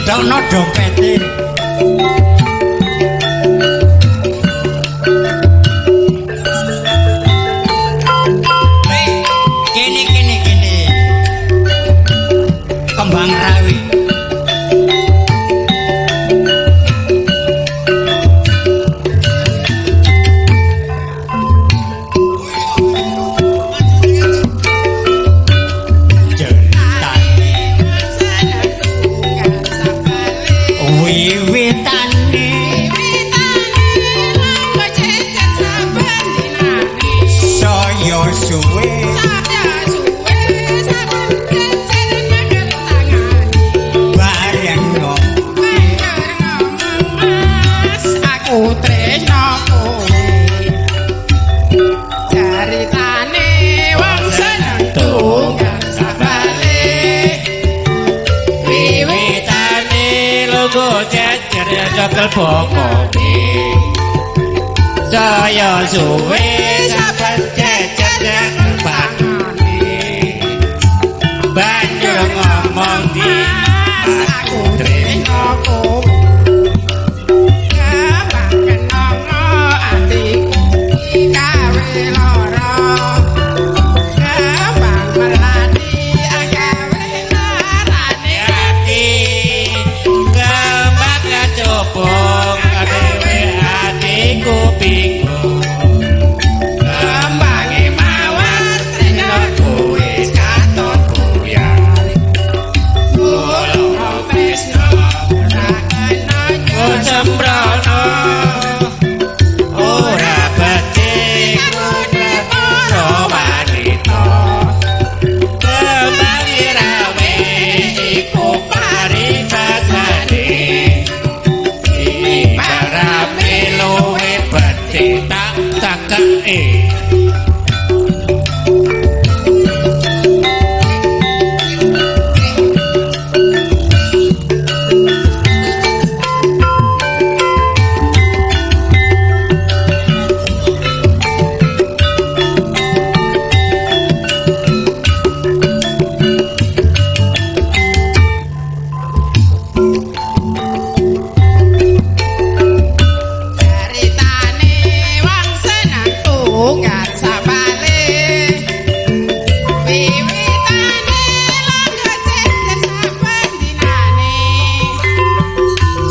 Bedokno dompete. Kene kene kene. Kembang rawi. Cekel bokoke saya suwe saben cecer bangane banjur ngomong di aku tresno kowe kembang kenanga atiku gawe lara kembang melati gawe larane ati kembang kecubung dhewe atiku bingung kembange mawar tresno wis katon buyar mulo tresno ora kena sembrono ora becik para wanita kembang rawe iku paribasane ibarame luwe becik tak takeke. Ceritane wong seneng tunggal sabale wiwitane langga jejer saben dinane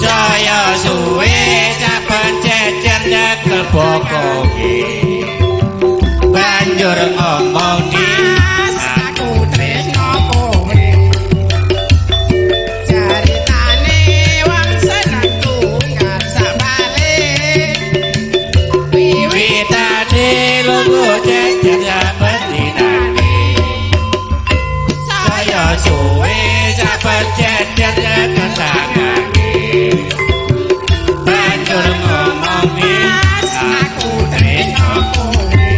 Jaya suwe saben jejer nyekel bokoke banjur ngomong di Mas aku tresno kowe ceritane wong seneng tunggal sabale wiwitane lungguh jejer saben dinane saya suwe saben jejer nyekel tangane banjur ngomong di Mas aku tresno kowe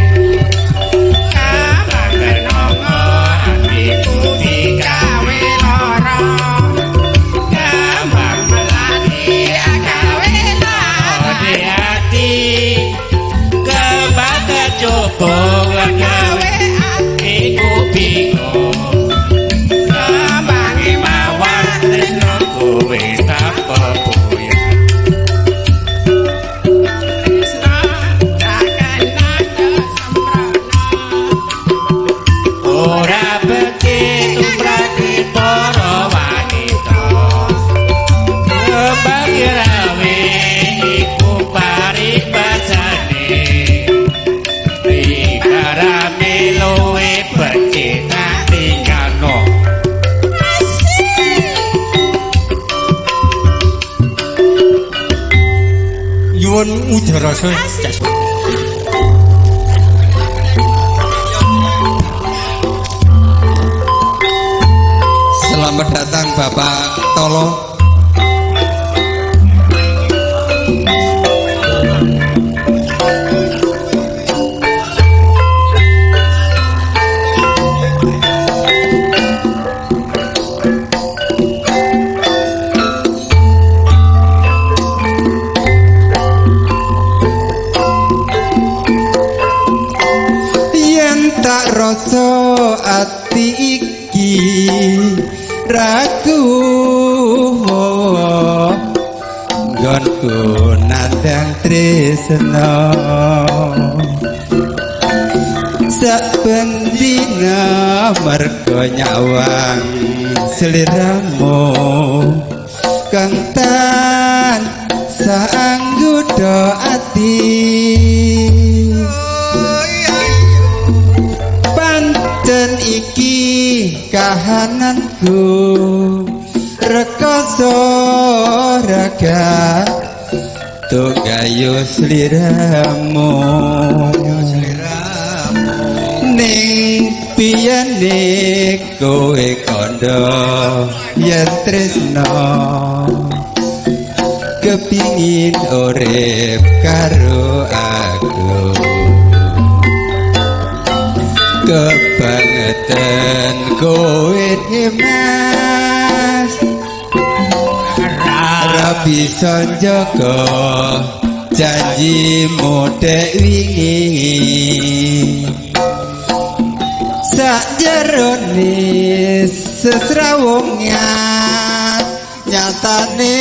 kembang kenanga atiku digawe gawe lara kembang melati gawe lara ati kembang kecubung gawe gawe iku bingung kembange mawar mawar tresno kowe tanpa buyar tresno ra kena sembrono ora becik tumrap para wanita kembang rawe iku paribasane ibarame luwe becik tak tinggalno. Nyuwun mujarasa. Selamat datang Bapak Tolo. Yen tak rasa ati iki ragu. Aku nandang tresna saben dina mergo nyawang sliramu kang tansah anggoda ati. Pancen iki kahananku rekoso raga tugayo sliramu ning piyane kowe kandha yen tresna kepingin urip karo aku kebangetan kowe Mas ora bisa njaga janjimu dek wingi sakjerone sesrawung nyatane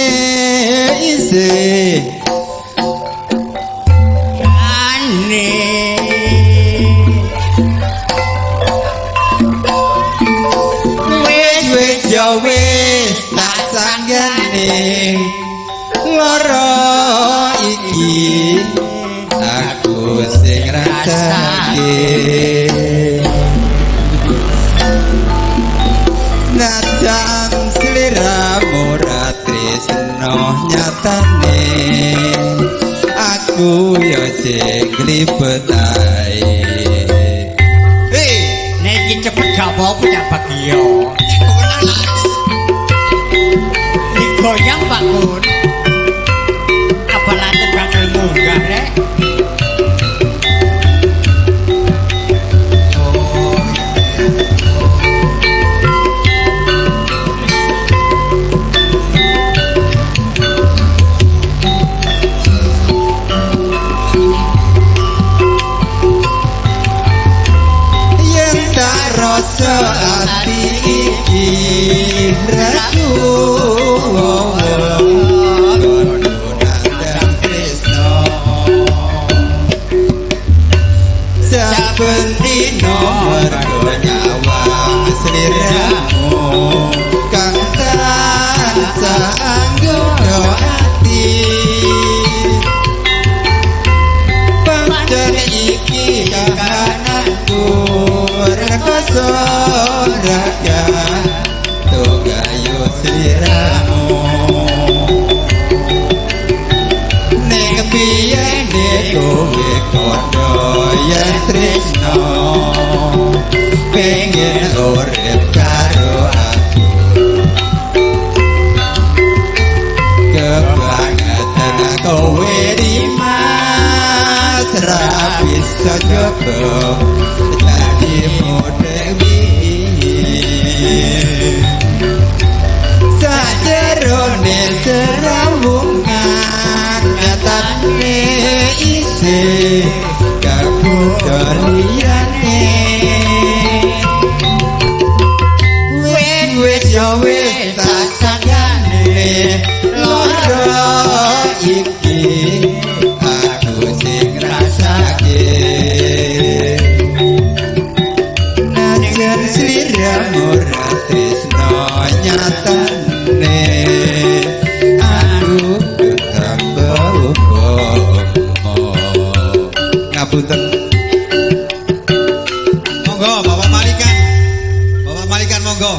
isih ane wis wis ya wis tak sanggane lara iki aku sing rasake. Najan sliramu ra tresna nyatane aku ya sing nglibet ae. Hei, nek iki cepet gak apa-apa tak bagi yo. Digoyang Pak Kun. Apalane bakal munggah rek. Rasa ati iki ragu nandang tresna saben dina mergo nyawang sliramu kang tansah anggoda ati. Pancen iki kahananku rekoso raga tugayo sliramu ning piyene kowe kandha yen tresna pengen urip karo aku kebangetan kowe Dimas ra bisa njogo janjimu dewi sajerone serawungan nyatane isih kabudha liyane wis wis ya wis tak sanggane lara iki aku sing ngrasake. Najan sliramu ra tresna nyatane aku tambah upama. Ngapunten. Monggo Bapak Malikan. Bapak Malikan monggo.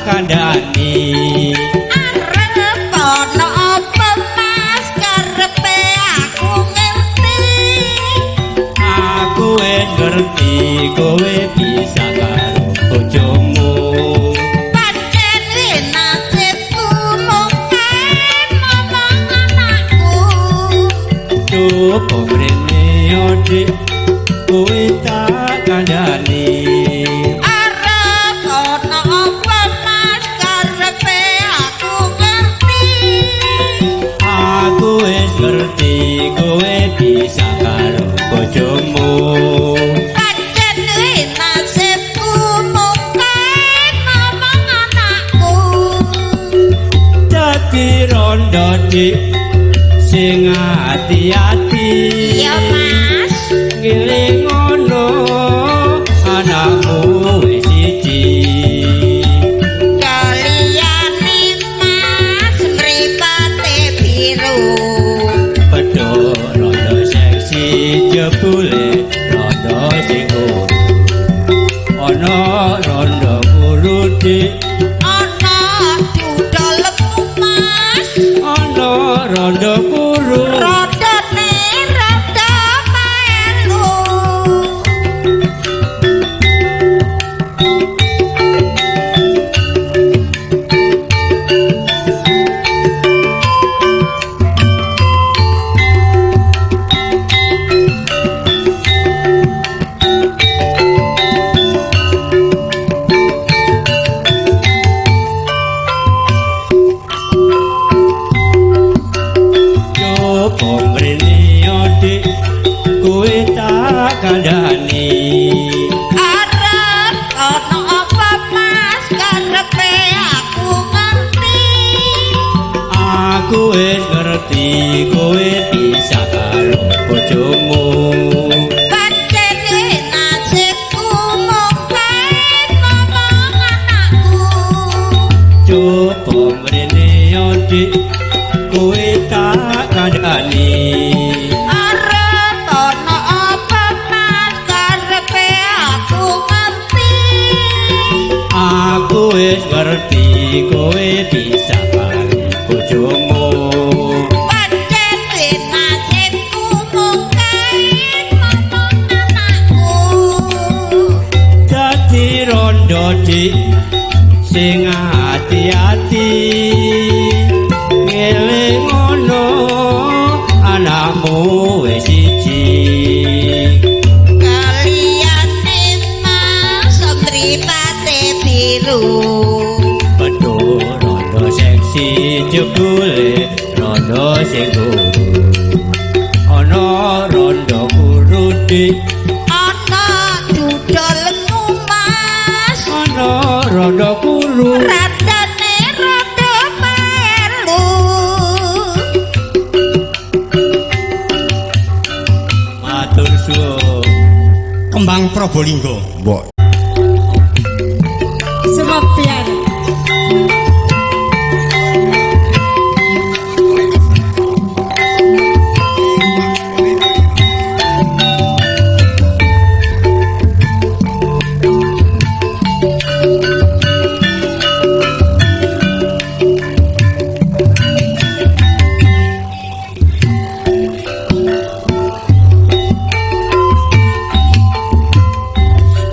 kandhani. Arep ana apa Mas karepe aku ngerti. Aku wis ngerti kowe bisa karo bojomu. Pancen nasibku mung kae momong anakku. Coba mrene yo Dik, kowe tak kandhani. Arep ana apa Mas karepe aku ngerti. Aku wis ngerti kowe bisa karo bojomu. Pancen nasibku mung kae momong anakku. Dadi rondo Dik sing ati-ati. Iya Mas. Ngeling ngono anakmu wis siji. Kaliyane Mas mripate biru. Pedhok rondo seksi jebule rondo sing kuru. Ana rondo kuru Dik, Ana duda lemu Mas. ana rondo kuru. Rodone rada melu. Coba mrene yo Dik, kowe tak kandhani. Arep ana apa Mas karepe aku ngerti. Aku wis ngerti kowe bisa karo bojomu. Pancen nasibku mung kae momong anakku. Coba mrene yo Dik, kowe tak kandhani. Arep ana apa Mas karepe aku ngerti. Aku wis ngerti kowe bisa karo bojomu. Pancen nasibku mung kae momong anakku. Dadi rondo Dik sing ati-ati. Ngeling ngono anakmu wis siji. Kaliyane Mas mripate biru. Pedhok rondo seksi jebule rondo sing kuru. Ana rondo kuru Dik, Ana duda lemu Mas. ana rondo kuru. Radane rada melu. Matur suwun. Kembang Probolinggo. Mbok Semopian.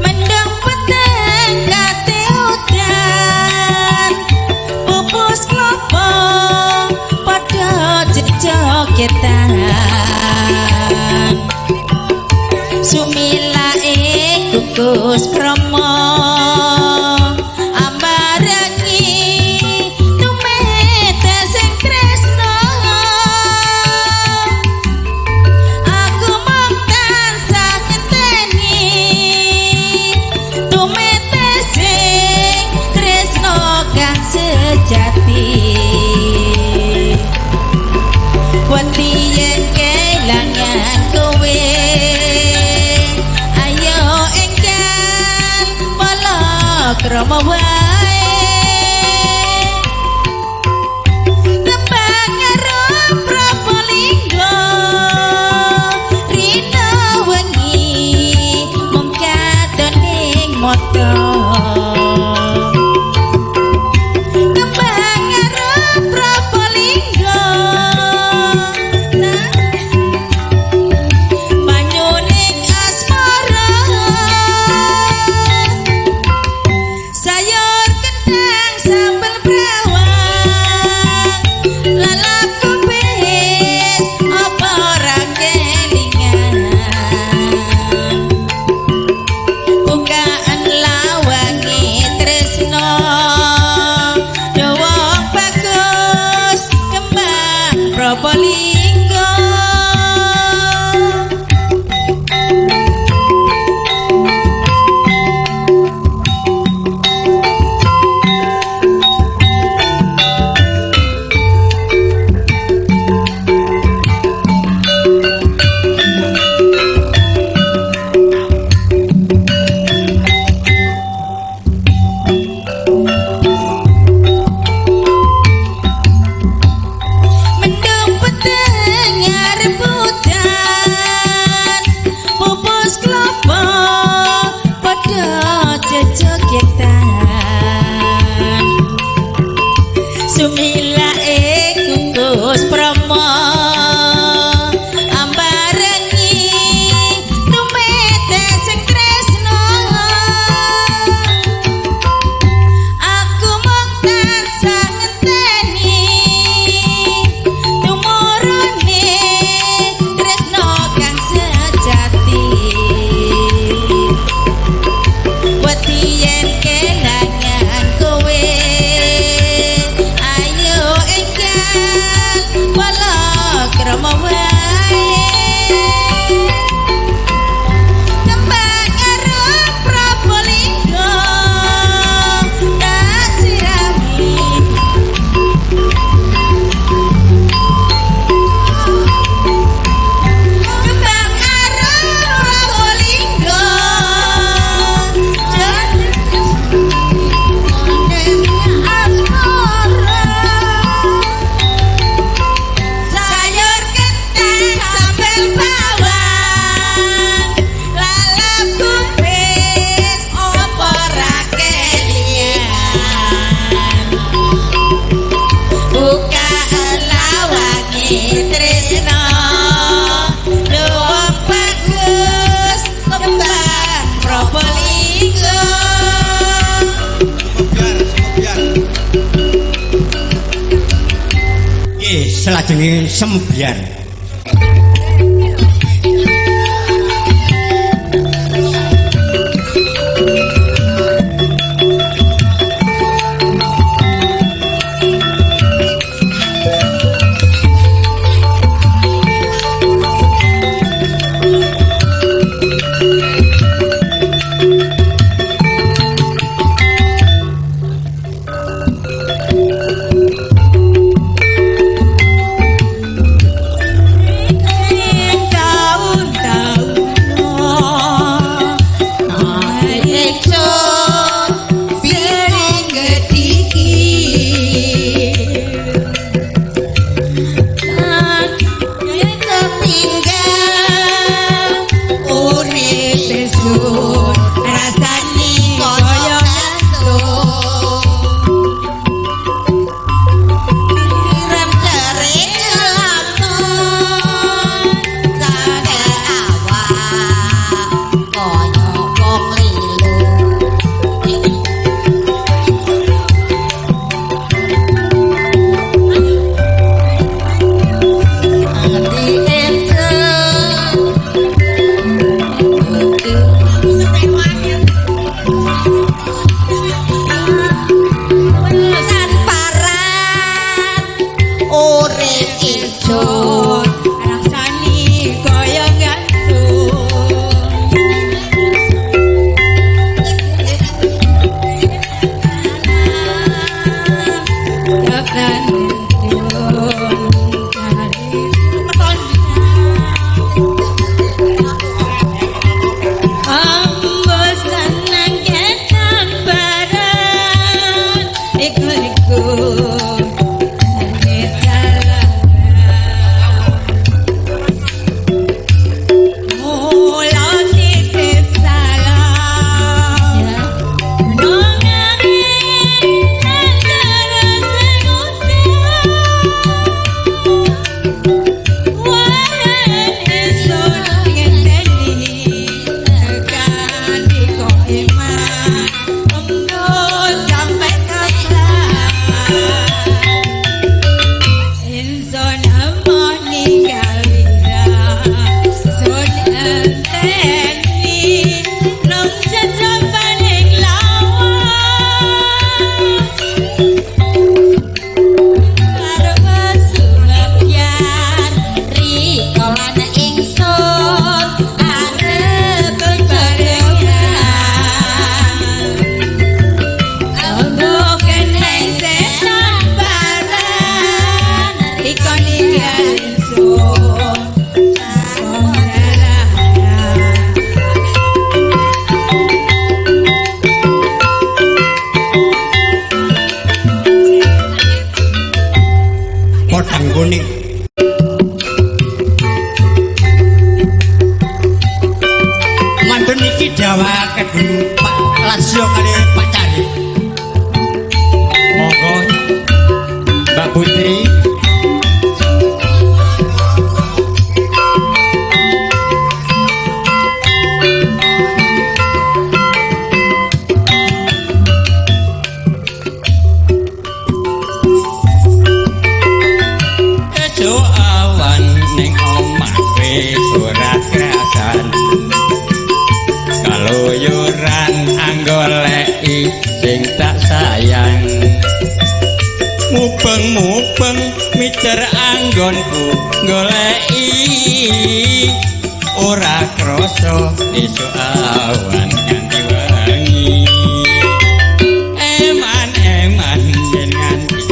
Mendung peteng kate udan, pupus klopo padha jejogetan. Sumilake gugus krama ambarangi tumete sing tresno. Aku mung tansah ngenteni tumete sing tresno kang sejati. Wedi yen kelangan kowe, ayo enggal Sumilake kukus promo ambarengi tumete sing tresno. Aku mung tansah ngenteni tumurune tresno kang sejati. Wedi yen kelangan kowe, ayo enggal palakrama wae. Kembang arum Probolinggo tak sirami. Kembang arum Probolinggo sayur kentang sambel bawang lalap kubis opo ra kelingan. Buka lawange tresno luwung bagus kembang Probolinggo. Biar, biar. Nggih, selajenge sembiar. Podang kuning. Mantun iki dawake Pak Lasio kali Pak Cari. Monggo. Mubeng-mubeng miter anggonku goleki ora krasa esuk awan nganti wengi. Eman-eman yen nganti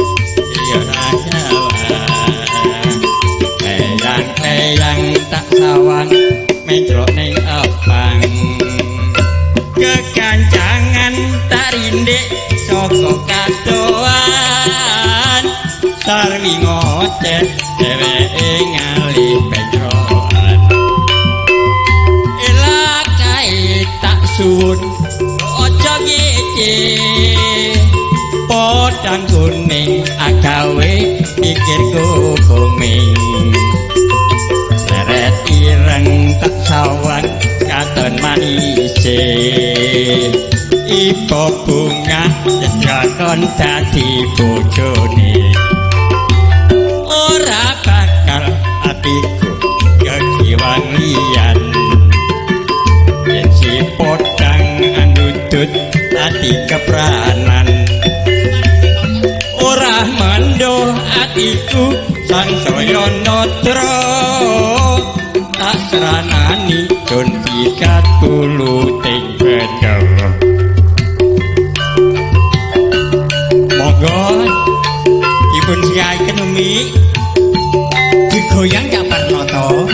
ya ora jawah. Leyang-leyang tak sawang menclok ning abang. Kekancangan tak rindik saka kadoan. Sarwi ngoceh dheweke ngalih pencrokan. Elak kae tak suwun aja ngece. Podang kuning agawe pikirku booming. Seret ireng tak sawang katon manise. Ibu bunga yen dadi bojone. Ora bakal atiku kekiwan liyan. Yen si podang andudut ati kepranan. Ora mendo atiku sangsaya natra. Tak seranani don pikat bulu ting bendho. Monggo dipun siaken Umi. Digoyang Cak Parnoto.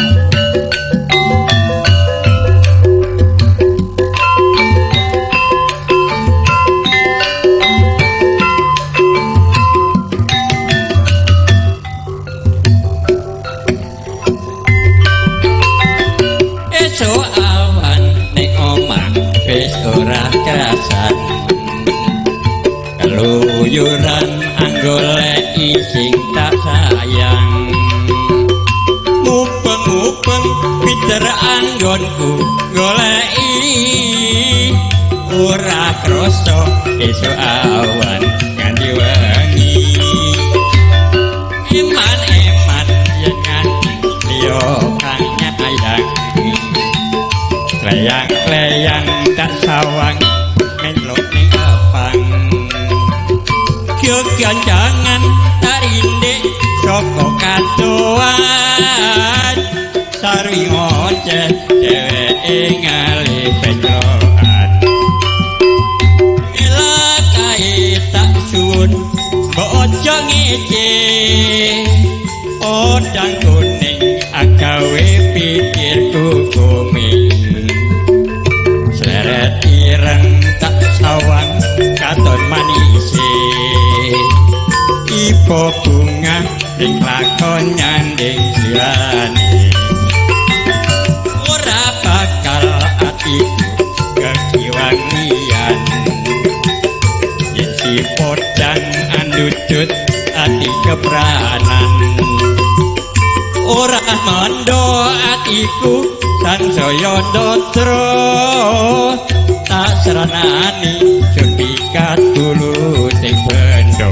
Esuk awan ning omah wis ora kerasan. Keluyuran anggoleki sing tak sayang. Mubeng-mubeng pinter anggonku goleki ora krasa esuk awan nganti wengi. Eman-eman yen nganti liya kang nyayang. Leyang-leyang tak sawang menclok ning abang. Kegancangan tak rindik saka kadoan. Sarwi ngoceh dheweke ngalih pencrokan. Elak kae tak suwun mbok aja ngece. Podang kuning agawe pikirku guming. Seret ireng tak sawang katon manise. Ibu bunga ning lakon nyanding liyane. Ora bakal atiku kekiwan liyan. Yen si podang andudut ati kepranan. Ora mendo atiku sangsaya ndatra. Tak seranani jun pikat bulu sing bendo.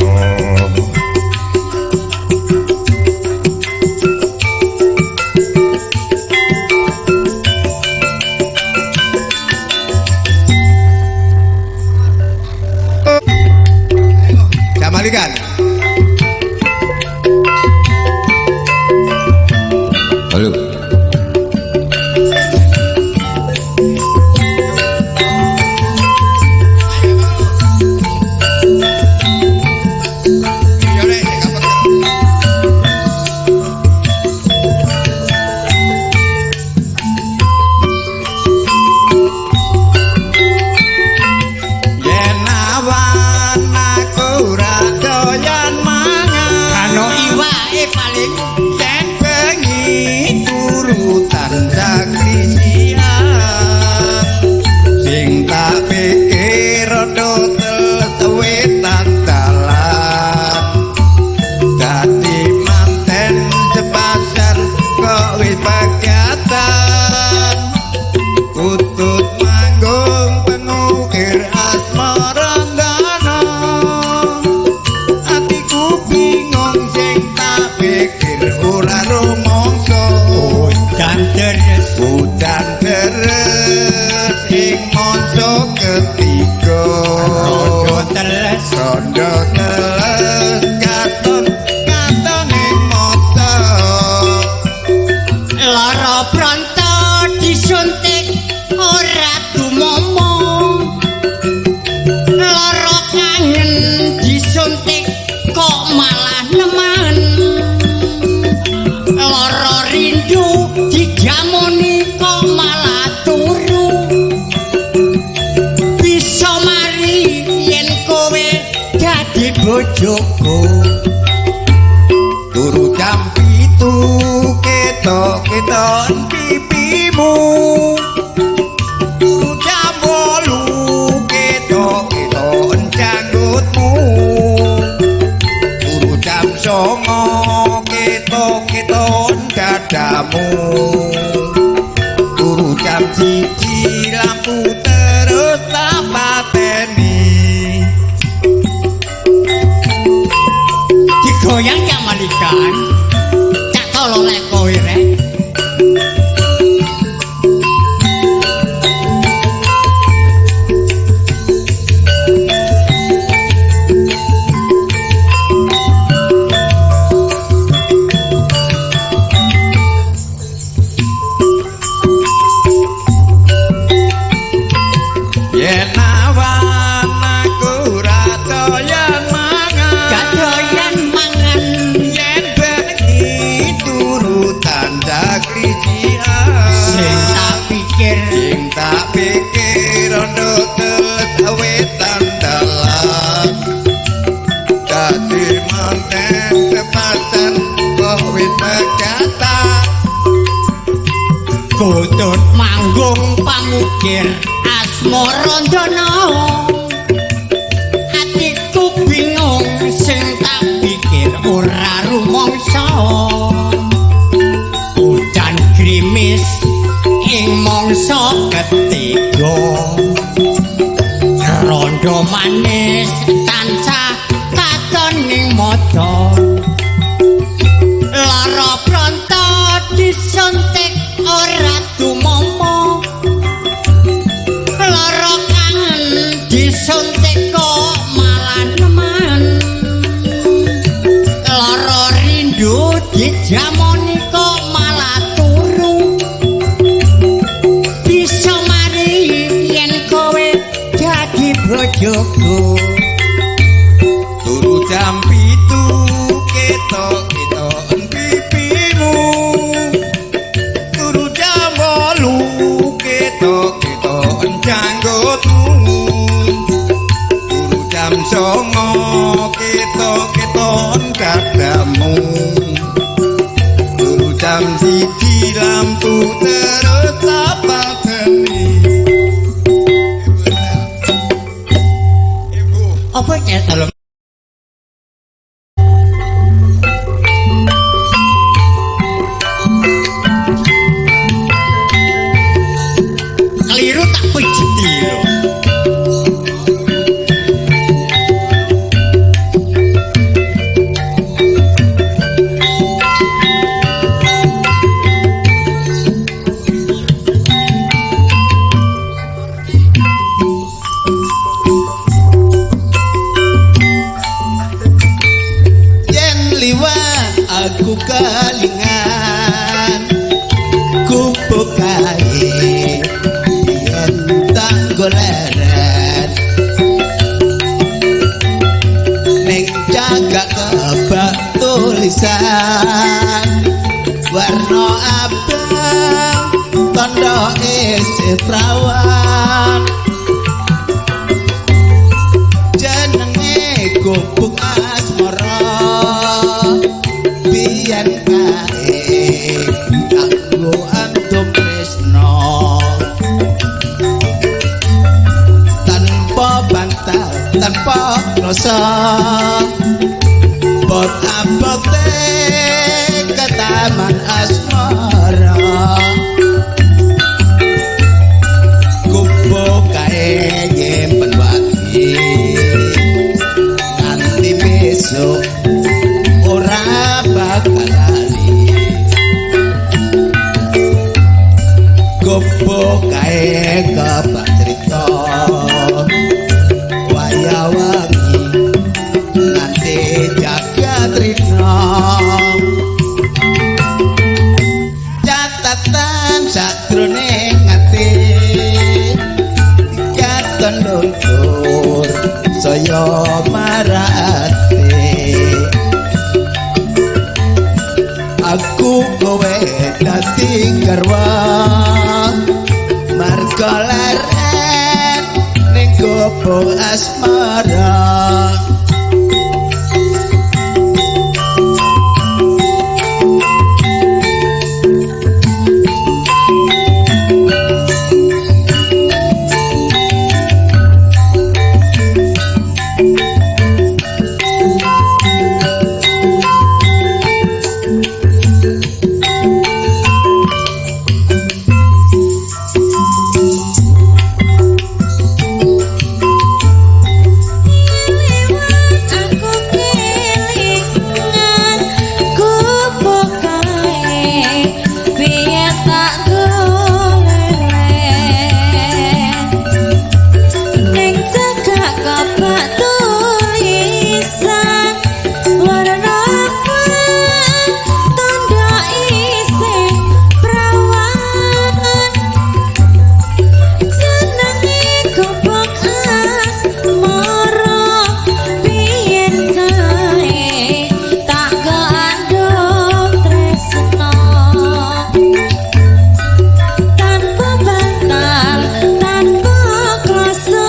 Jamalikan. Halo. Yen awan aku ora doyan mangan. Ana iwake paling yen bengi turutan sakrisian. Sing tak pikir rada tewetan dalan. Dadi manten sepasar kok wis pegatan. Utut manggung pengukir asmara ndana. Atiku bingung sing tak pikir ora rumangsa. Udan deres, udan deres ing mangsa ketiga. Rondo teles, rondo teles. kok malah nemen. Lara rindu dijamoni kok malah turu. Bisa mari yen kowe dadi bojoku. Turu jam 7 ketok-ketok pipimu. Turu jam 8 ketok-ketok janggutmu. Turu jam 9 ketok-ketok dadamu. Turu jam 1 lampu terus tak pateni. Digoyang Cak Malikan. Cak tolong lek kowe rek. Yen awan aku ra doyan mangan, Kadoyan mangan. Yen bengi turu tanda klician. Sing tak pikir, Sing tak pikir rondo teles wetan dalan. Dadi manten sepacar kok wis pegatan. Kutut manggung pamukir asmarandana. Atiku bingung sing tak pikir ora rumangsa. Udan grimis ing mangsa ketiga. Rondo manis tansah katon ning mata. Lara pronto disuntik ora tumomo. Lara kangen disuntik kok malah nemen. Lara rindu dijamoni kok malah turu. Bisa mari yen kowe dadi bojoku. Turu jam 7 ketok-ketok pipimu. Turu jam 8 ketok-ketok janggutmu. Turu jam 9 ketok-ketok dadamu. Turu jam 1 lampu terus tak pateni. Ibu. Apa cek dalem? Keliru tak pijeti lho. Yen liwat aku kelingan gubuk kae yen tak goleren ning cagak kebak tulisan warna abang tandha isih prawan jenenge gubuk asmara biyen kae kanggo antum tresno tanpa bantal tanpa rasa bot abote ke taman asmara gubuk kae nyimpen wati nganti besok ora bakal lali gubuk kae kebak cerita wayah wangi nganti jagat rina catatan sakjroning ati katon luntur saya marate. Aku kowe dadi garwa marga leren ning gobong asmara. Aku kelingan gubuk kae biyen tak golek ning cekak kapak tulisan warna tanda isih prawan jenenge gubuk asmara biyen kae tak gandhong tresno tanpa bantal tanpa kloso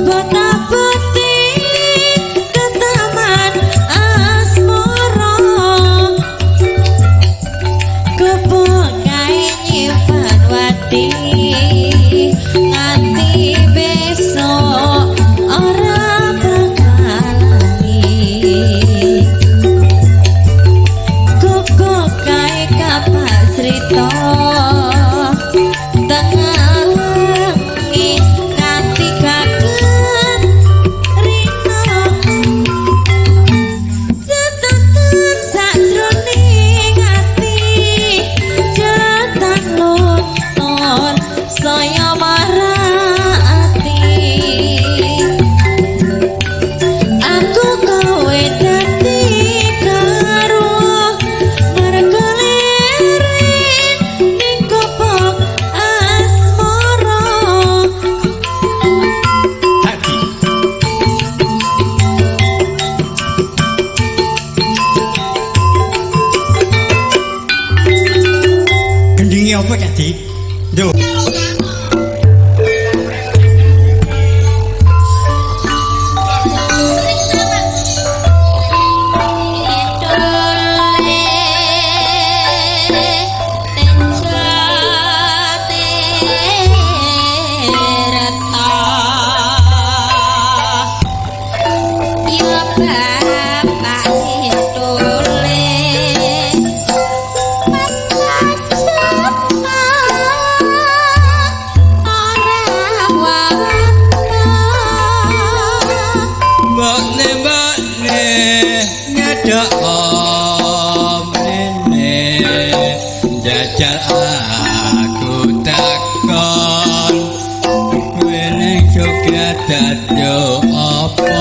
bota-boti ke taman asmara gubuk kae nyimpen wadi nganti besok ora bakal lali. Gubuk kae kapak cerita tengah wengi nganti kaget rino catatan sajroning ati catatan luntur saya marah ati. Aku kowe dadi garwa mergo leren ning gobok asmara. Tadi. Gendinge apa tadi? Yo. Mbokne mbokne nyedok omrene jajal aku takon kowe ning Jogja dadi apa?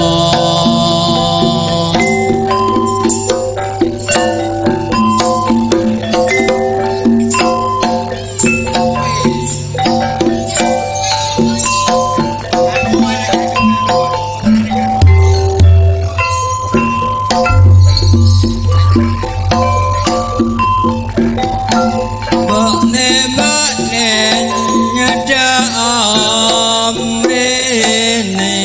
Mbokne mbokne nyedok omrene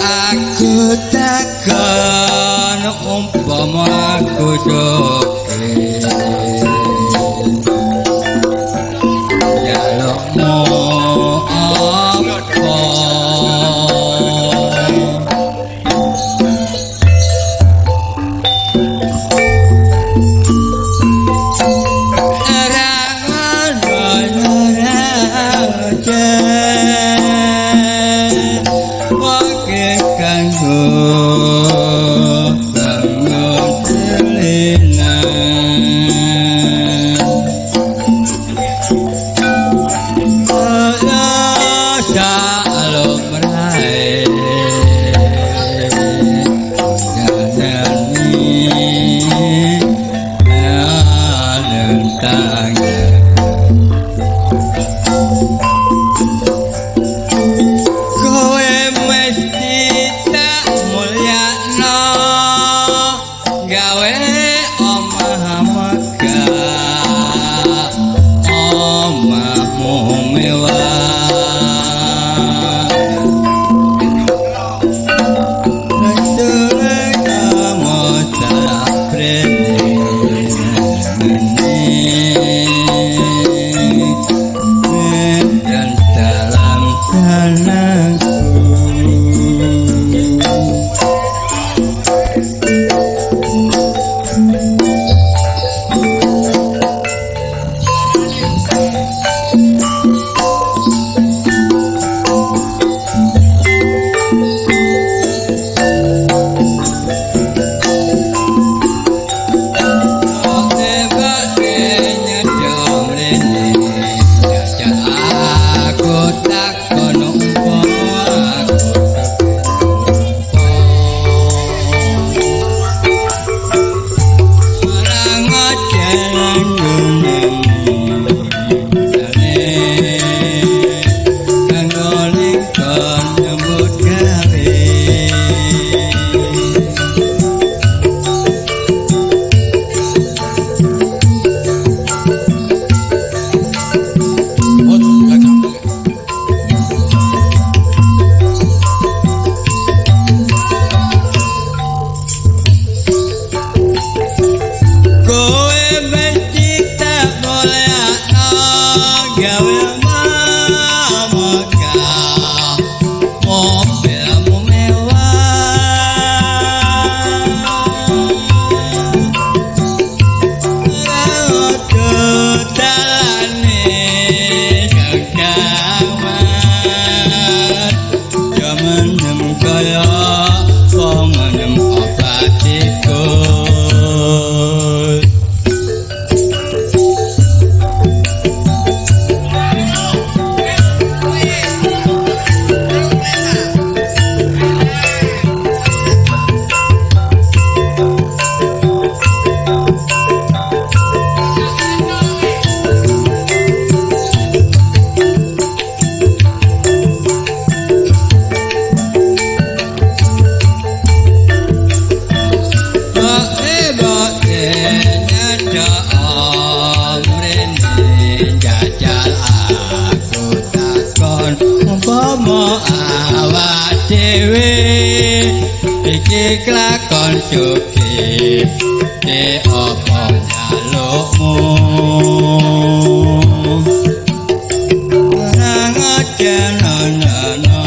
aku takon umpama aku sugih njalukmu apa? Ora ngono ora wong kanggo bangun telinan. Kowe mesti tak mulya. nyambut gawe. Kowe mesti tak mulyakno gawe omah mobilmu mewah. Ora dalane kekawan yo menem kaya wong menem obat tikus. Iki kelakon sugih ke apa njalukmu ora ngajenono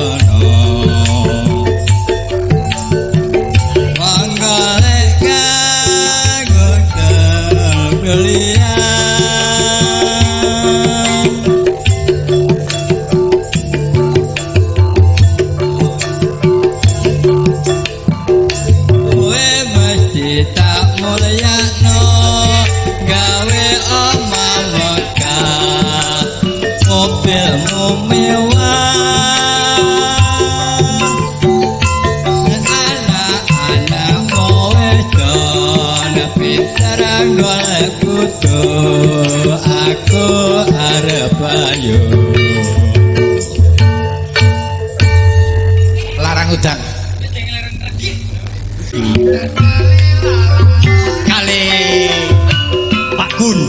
wong golek kanggo kuliah. Kowe mesti tak mulyakno gawe omah megah mobilmu mewah anak-anakmu wis do pinter golek kudu aku arep ayu. Larang udan. Kali Pak Gun.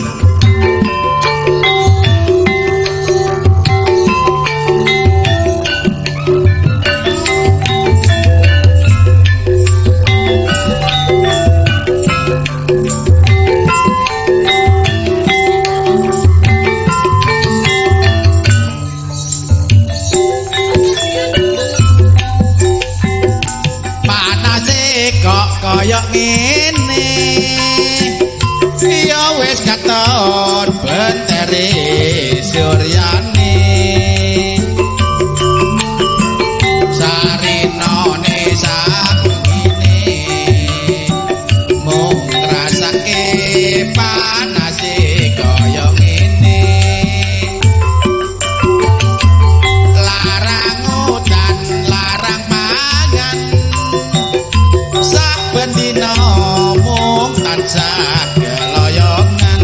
Panase kok kaya ngene. Ya wis katon bentere suryane. Sarinone sakmene mung ngrasake panase kaya ngene. Larang udan, larang mangan, saben dina mung tansah keloyongan.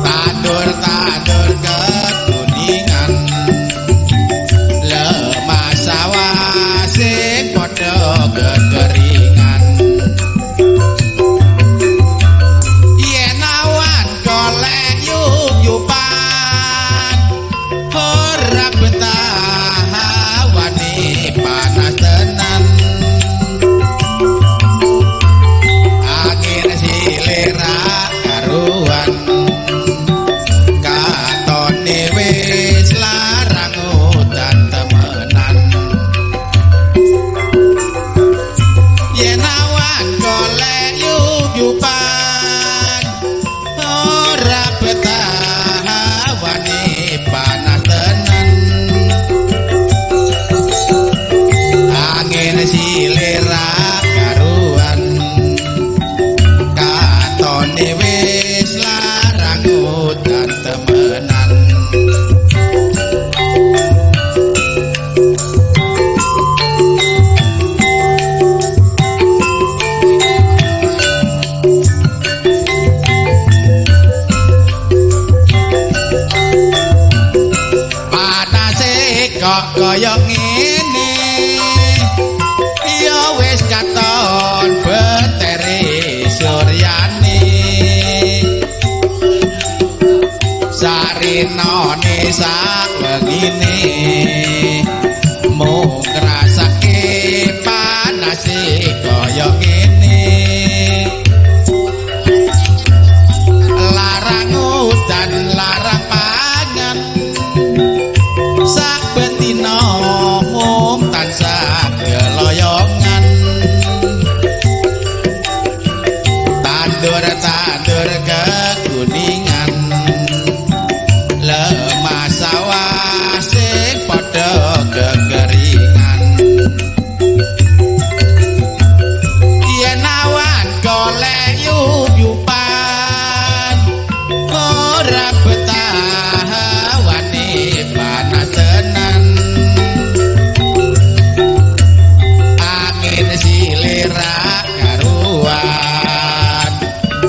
Tandur-tandur kekuningan, lemah sawah sing padha kekeringan. Yen awan golek yuyupan, ora betah hawane panas tenan. Angin silira karuan, katone wis larang udan temenan. Yen awan golek yuyupan, ora betah hawane panas tenan. Angin silira karuan, katone wis larang udan temenan. Panase kok kaya ngene ya wis katon betere suryane sarinane sak wengine mung ngrasake panase kaya ngene larang udan larang pangan saben dina mung tansah keloyongan tandur-tandur kekuningan lemah sawah sing padha kekeringan yen awan golek yup-yupan ora betah hawane panas tenan angin silira karuan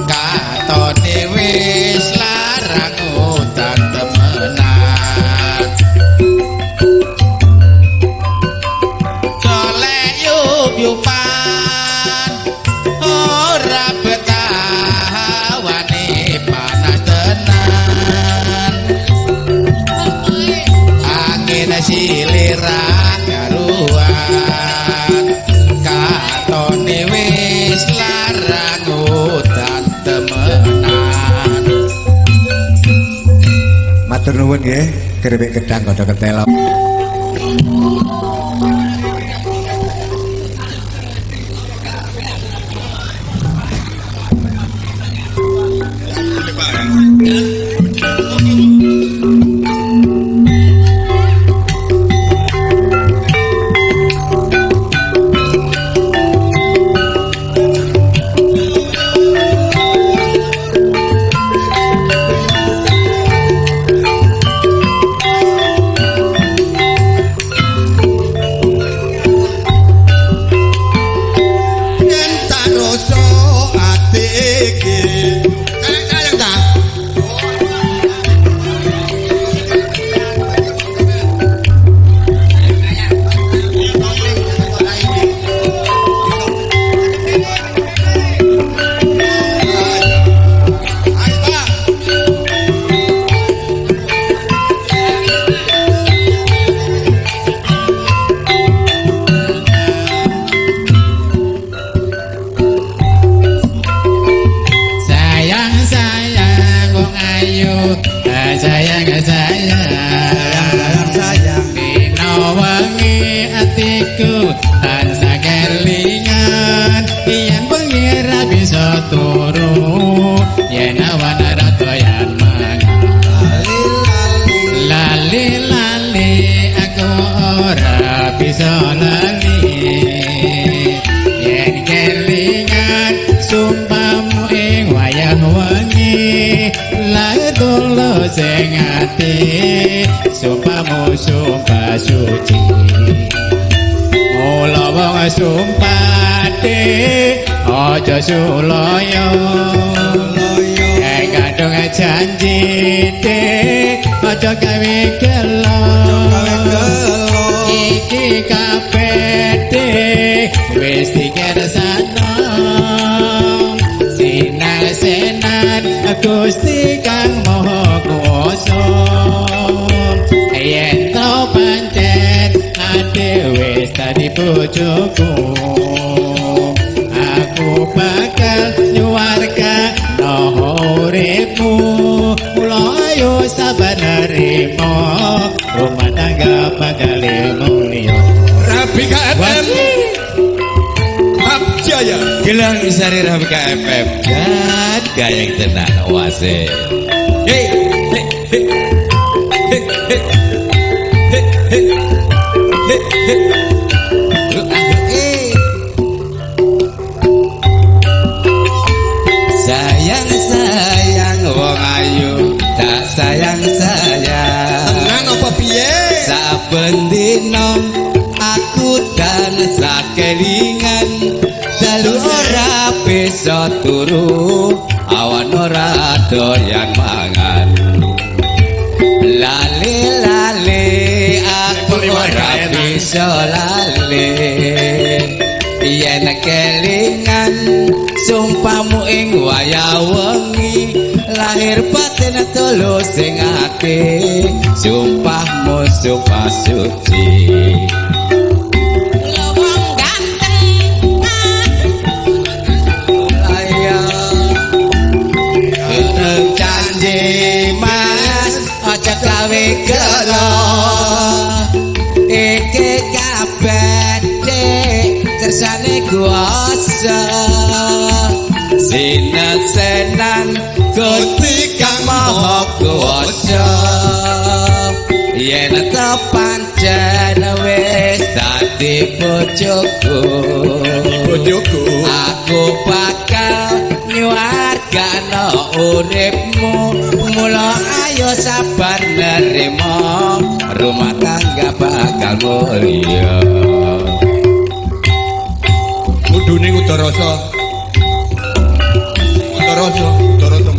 katone wis larang udan temenan golek yup-yupan ora betah hawane panas tenan angin silira karuan katone wis larang udan temenan. Matur nuwun nggih, keripik gedang godhong ketela. Yen tak rasa ati iki sayang ta. Ayo, Pak. Sayang sayang wong ayu, sayang sayang Sayang sayang. Dina wengi atiku tansah kelingan yen bengi ra bisa turu yen awan ora doyan mangan lali lali aku ora bisa lali yen kelingan sumpahmu ing wayah wengi lae tulus sing ati sumpahmu sumpah suci mula wong sumpah aja sulaya kadung janji aja gawe gelo iki kabeh wis dikersakno sinasenan Gusti Kang Maha Kuwasa yen to pancen ate wis dadi bojoku aku bakal nyuwarga no uripmu mula ayo sabar nerima rumah tangga bakal mulya. Rabika FM Abjaya. Gelang Sari Rabika FM. Dan gayeng tenan wase. Hey, hey, hey. Hey, hey. Hey, hey. Hey, hey. Hey. Sayang sayang wong ayu, tak sayang sayang. Tenan apa piye? Saben dina aku tansah kelingan dalu ora bisa turu awan ora doyan mangan lali lali aku Ora bisa lali yen kelingan sumpahmu ing wayah wengi lahir batin tulus sing ati sumpahmu sumpah suci. Wong ganteng Ayo janji mas aja gawe gelo iki kabeh dik kersane kuasa sinetsenan Gusti Kang Maha Kuwasa yen pancen wis dadi bojoku Bojoku aku bakal nyuwargano uripmu mula ayo sabar nerima rumah tangga bakal mulya. Mudune Udarasa. Udarasa, Udarasa.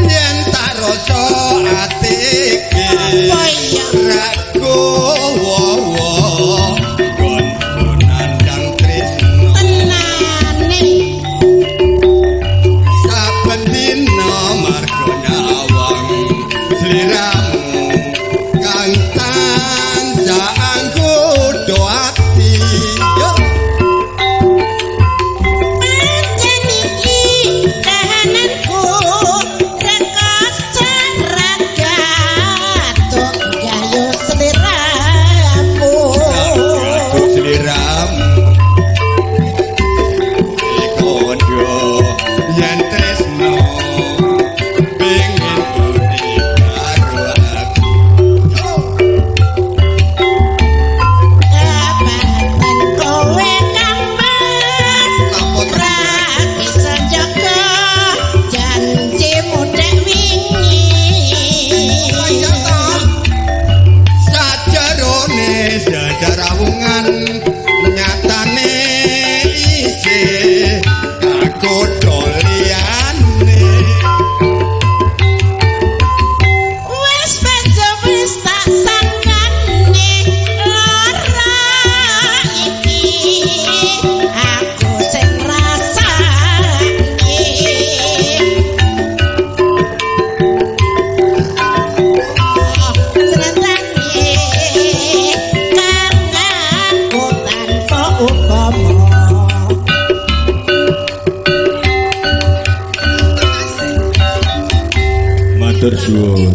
Yen tak rasa atike apa ya ragu wowo nggonku nandang tresno tenane saben dina marga nyawang sliramu kang tansah anggoda ati. Yo pancen iki kahananku rekoso raga tok gayo sliramu. Gaduh sliramu kondo yen tresno pengin budi karo aku. Yo Kapan kowe kang mas Lapo ora bisa jaga janjimu dek wingi. Sajarone sejarawungan nyatane isih kagodha liyane. Wis bejo wis tak sangkane lara iki aku sing rasake. Sretane kang aku tanpa upama. Matur suwun.